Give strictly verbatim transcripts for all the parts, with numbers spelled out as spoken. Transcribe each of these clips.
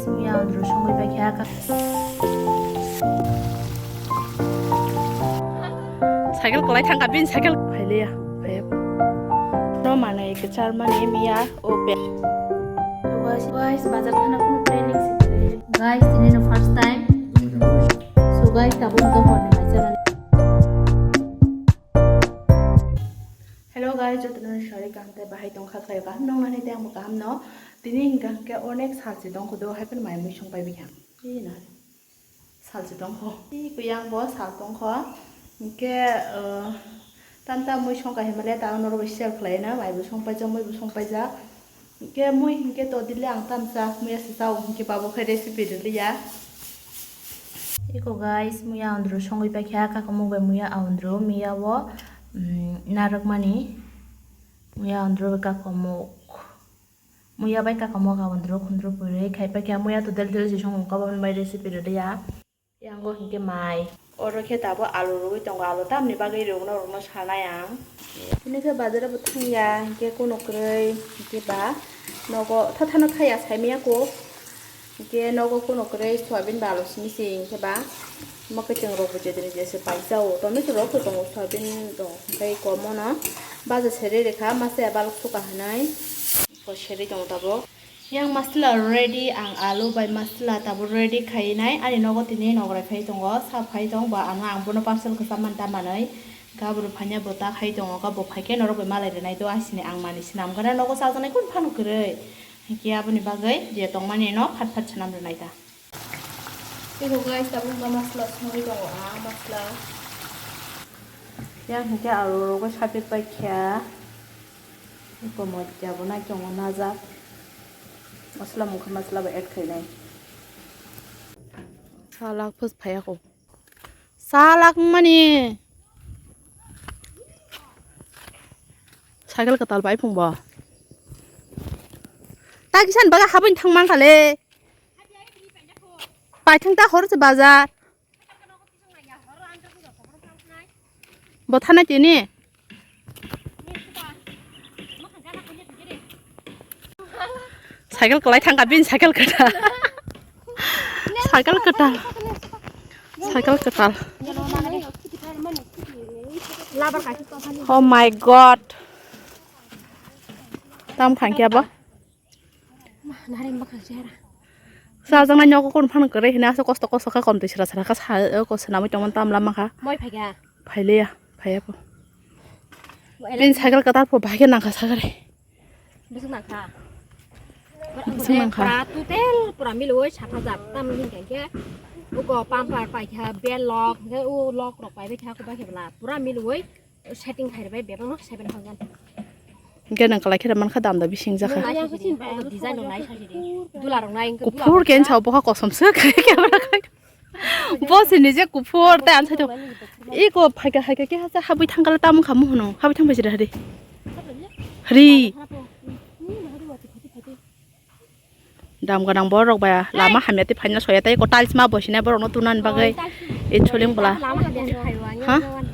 Songya andro songwi pai kha ka. Cycle kwlai thangkha bini cycle phailiya. Phai. No manai kwchar mani miya open. Guys, guys, bazar thana kuno planning se kwrwi. Guys, tini no first time. So guys, tabuk to horni mai channel. Hello guys, jotono sari kaham tei bahai tongkha khlai kaham nong nani tei ang bo kaham no. Tini hingka hingke onek salchi tongkho do hai phano mai mui song pai bikha. Ina. Salchi tongkho. Tei kuyang bo sal tongkho. Hingke, eh, tam tam mui song kai himale ta norok bai share khlai na mai bo song paijak mui bo song paijak. Hingke mui hingke to dile ang tamsa muya se chao hingke babo khe recipe rwliya. Iko guys, muya andro songwi paikha kakamuk bai muya andro miya o, mm, narwkmani muya andro bai kakamuk. Muya bai kakamuk andro khundro pwrwi khai paikha muya to del del se song kabamni bai recipe rwliya. Yango hinkhe mai. Oro khe tabuk alu rwui tongo, alu tamni bagwi rwgwno rwgwno sanai ang. Tini khe bazar bo thangya, hinkhe kuno kwrwi, hinkhe ba nogo thathano thaya saimanya kok. Hinkhe nogo kuno kwrwi soyabin ba alu simi se hinkhe ba. Omo khe chwng rok bo jedini jese paijao. Tomato rok bo tongo, soyabin rok hinkhe komono. Baja seri rekha, masa ya balok suka hinwi. Ko seri tongo tabuk. Yang masala ready, ang alu bai masala tabuk ready khainai. Ani nogo tini nograi phai tongo, sa phai tong ba ano ang bono parcel kwcham mani ta manwi. Gabru phanya bo ta khai tongo, ga bo phaikhe norok bai malai rwnai do, asini ang mani swnam gana nogo chajaknai kun phano kwrwi. Hinkhe aboni bagwi je tongmani no phat phat swnam rwnai ta. Tei bo guys, tabuk ba masala songwi tongo ang masala. Yang hinkhe alu rogo sapik pai kha. Iko moja bo nai tongo najak. Masala mungkha masala bo add khainai. Salak phus phaya ko. Salak mani. Cycle kwtal bai phung bo. Ta kisan baga habun thang man khale. Paithang ta hor se bazar. Bo thana tini. Cycle kwlai thangkha bini cycle kwtal. Cycle kwtal. Cycle kwtal. Oh my God. Tam khangkhe abo. Nareng bwkhang chehara. Sa jang nai nogo kon phano kwrwi hino asa kosto kosto kha kom twi sra sra kha sa ko swnamwi tongmani tam lama kha. Moi phaikha. Phailiya, phaiya po. Bini cycle kwtal po bahai khe nangkha sagari. Bwswk nangkha. Bwswk nangkha. Pura total pura milwi sat hajar tam hinkhe. Uko pumper paikha, bel lock, hinkhe u lock rok paibai kha, kubaikhebla pura milwi. Setting khai rwbai bebak no seven thousand. Hinkhe nang kwlai khe mankha dam da bising jakha. Nung nai sadi, o design rok nai sadi. Dula rok nai, hinkhe dula rok. Kuphur ken sao bokha kosom se khai khe. Bo se nije kuphur te an saito. Iko phaika haika khe hasa habwi thangkala tamo khamu hwno. Habwi thangbai jira hari. Hari. Dam gwnang borok ba lama hamya tei phaina soya tei ko tiles ma bo sinai borok no tunani bagwi. Oh, tiles. I chuling bwla. Lama hamya ni phaiwa, ha? Yang jawan.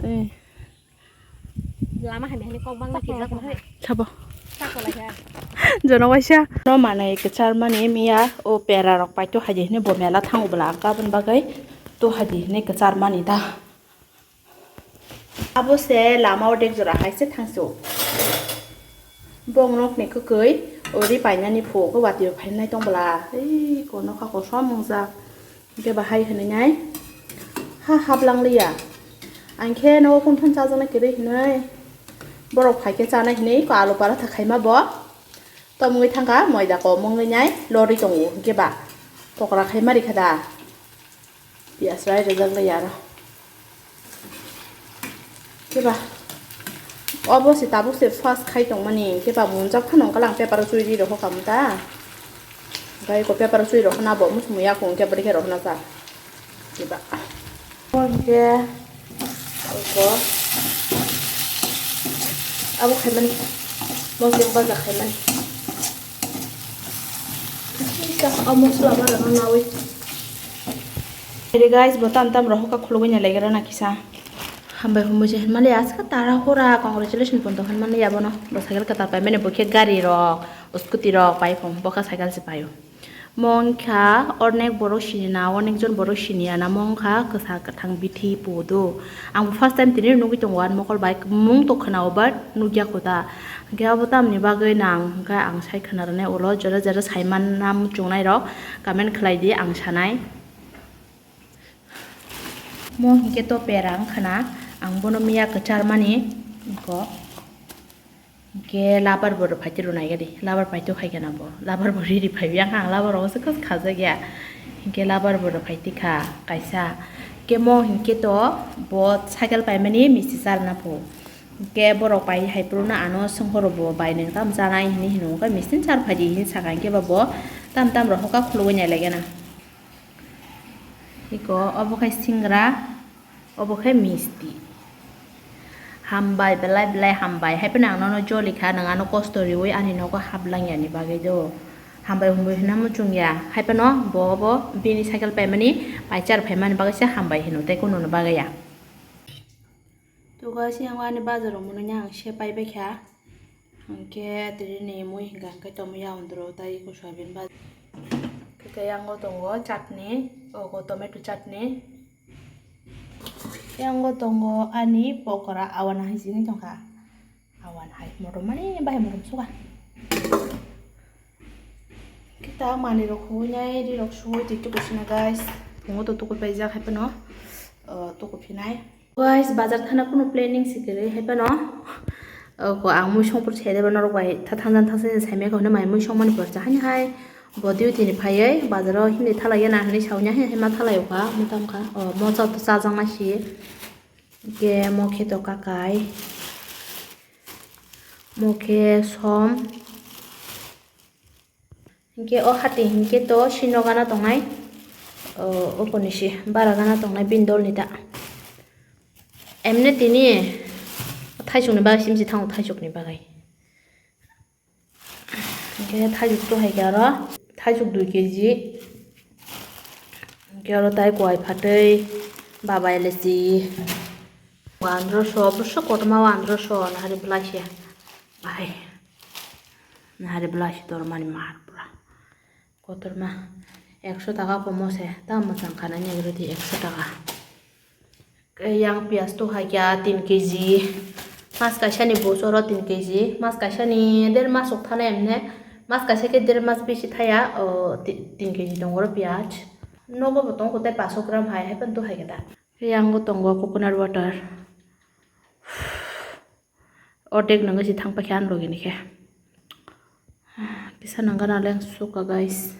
Eh. Lama hamya ni kok bang na kijak mo hai. Sabo. Sako lai ha. Jono waisa. No manai kwchar mani miya o pera rok pai to haji hini bo mela thango bwla ang kabun bagwi to haji hini kwchar mani da. Abo se lama o dek jora hai se thangsu. Bong nok ni kwkwi ori painani phu khe watwi phainai tong bwla. Ei ko nokha kosom wngjak. Hinkhe bahai hwnwi nai ha haplang liya. Ang khe nogo kun phano chajaknai kwrwi hwnwi borok phai khe chanai hwnwi ko alu paratha khaima bo. Tom wngwi thangkha moida kom wngwi nai lorwi tongo hinkhe ba pokora khaima rikha da. Piyas rai rwjak lai aro. Keba. Obo se tabuk se first khai tongmani. Keba munjak phano wngkha lang paper o churi rokha kamu ta. Gai ko paper o churi rokha na bo musumu yakung kebri khe rokha na sa. Keba. Obo hinkhe. Abo. Abo khaimani. Mosok baja khaimani. Abo mosla bara no nawi. Ready guys, bo tam tam rohok ka khulugwi nya legra na kisa. Hambai humbai se hinmale aska tara hora congratulations ponto hinmale abono. Bo cycle kwtal pai mane bo khe gari rok, scooty rok pai phung bo kha cycle se paio. Mo wngkha onek borok sini na, onek jon borok sini ya na, mo wngkha kwsa kwthang bithi podo. Ang bo first time tini nugwi tongo, ani mokol bai mung to khwnao, but nugya kho ta. Hwnkhe abo tamni bagwi nang hwnkhe ang sai khwna rwnai ulo, jora jora sai manna muchungnai rok comment khlai di, ang sanai. Mo hinkhe to pera wngkha na, ang bono miya kwchar mani wngkha. Hinkhe labar bo rwphai twi rwnai gadi, labar pai twi khai gana bo, labar bo riri phai yang ang, labar rok se khas khajakya. Hinkhe labar bo rwphai twi kha kaisa. Hinkhe mo hinkhe to bo cycle paimani misti charwna pho. Hinkhe borok pai hai phuru no ano songkhoro bo bai nwng tam chanai hinwi hino, hinkhe misti charwphai di hinwi sakha, hinkhe ba bo tam tam rok hoka khulugwi nai lai gana. Iko, obo khai singra, obo khai misti. Hambai, belai belai hambai. Hai phano ang nono joli kha, nwng ano kosto riwi ani nogo hablangya ni bagwi do. Hambai humbai hwnna muchungya. Hai phano bo obo bini cycle paimani, pai char phaimani bagwi se hambai hino, tei kununi bagwi ya. To guys, yang ani bazar rok mwnwi ang se pai bai kha. Hwnkhe tini ni mui hwnkha hwnkhe tomo ya ondro tai eko soyabin baj-, hwnkhe yang o tongo chutney, ogo tomato chutney. Yang o tongo ani pokora, awan hai sini tongkha. Awan hai motom mani bahai motom suka. Kita mani rok huinai ri rok sui twi tuku sina guys. Phungo to tuku paijak hai phano, uh, tuku phinai. Guys, bazar thana kunu planning se kwrwi hai phano. Oko ang mui songpor se deba norok bai tha thangjan thangsa se saimaya kho hwnwi mai mui songmani por cha hani hai. Bo duty ni phaiwi bazaro hindi thalaiya na hinwi sawi ya, hai hai ma thalai o kha, mutam kha. O mocha to chajaknai si. Ke mo khe to kakai. Mo khe som. Hinkhe o hati hinkhe to sino gana tongnai, o, opor ni si bara gana tongnai bini dol ni ta. Emne tini thaisok ni bagwi simsi thango, thaisok ni bagwi. Hinkhe thaisok to hai khe aro thaisok dui keji. Hinkhe aro tai kuai phatwi babai le si. Wandro so, bwswk kotorma wandro so, nahari belai se. Bahai. Nahari belai se dormani mar pura. Kotorma. Ekso taka pomo se. Ta mwchang khanani agre di ekso taka. Yang piyaj to hai kya tin keji. Mas kaisa ni bosoro tin keji. Mas kaisa ni der mas ok thana emne. Mas kaisa ke der mas bisi thaya. O, ti-, tin keji tongoro piyaj. Nogo bo tongko tei paso gram hai, hai pan to hai khe ta. Yang o tongo coconut water. Ordek nangwi se thang paikha ani logi ni khe. Kisa nang gana leng suka, guys.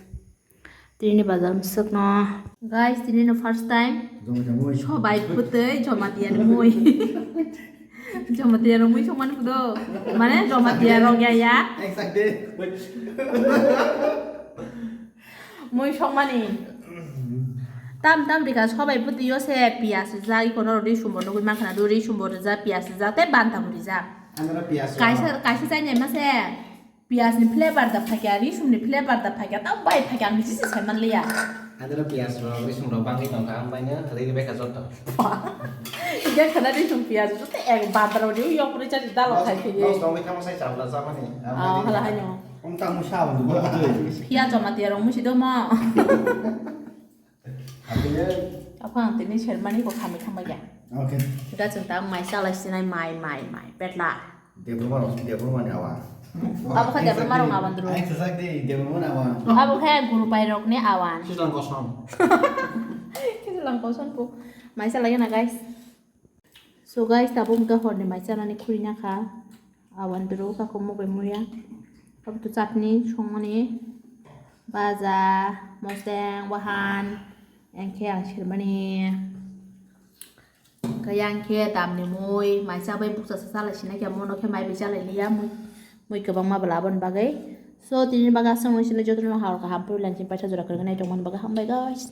Tini bazar mwswk no. Guys, tini no first time. Joma joma mui. Sobai putui, joma tiya ni mui. Joma tiya rok mui songmani pudo. Mane joma tiya rok ya ya. Exactly. Mui songmani. Tam tam rika sobai putio se piyas rijak, ikono ri sumbo nugui mankha na do, ri sumbo rijak, piyas rijak, tei banta bo rijak. Andro piyas rok. Kaisa, kaisa chainai ma se piyas ni flavor da phakya, ri sum ni flavor da phakya, tamo bai phakya, ang bisi se sai manliya. Andro piyas rok, ri sum rok bangwi tongkha, ang bai no ri ri bai kha joto. Ija khana ri sum piyas joto ek banta rok ri yok ri chari dalo khai phege. Nos dongwi thangma sai chabla chamani. Ah, hala haino. Wng tamo sa wng bo. Phiya joma tiya rok musi domo. Aphang tini sermani ko khamwi thangma ya. Okay. Da chwng ta mai chalai sinai mai, mai, mai, petla. Debuma rok, debuma ni awa. Abo kha debuma rok awan dro. Ai, sasak di, debuma ni awa. Abo kha guru pai rok ni awan. Sislang kosom. Sislang kosom po. Mai chalai na, guys. So guys, tabuk hwnkhe horni mai chanani khurina kha. Awan duru kako mokoi muya. Abo to chutney songmani. Baja, moseng, wahan. Engkhe ang sermani. Kaya engkhe tamni mui, mai chabai bukcha sa chalai sinai khe mono khe mai bai chalai liya mui. Mui kwbangma bwla aboni bagwi. So tini bagwi aswk mui sinai jotono hao kaham puri lanchini paitha jora kwrwngwi nai tongmani bagwi hambai guys.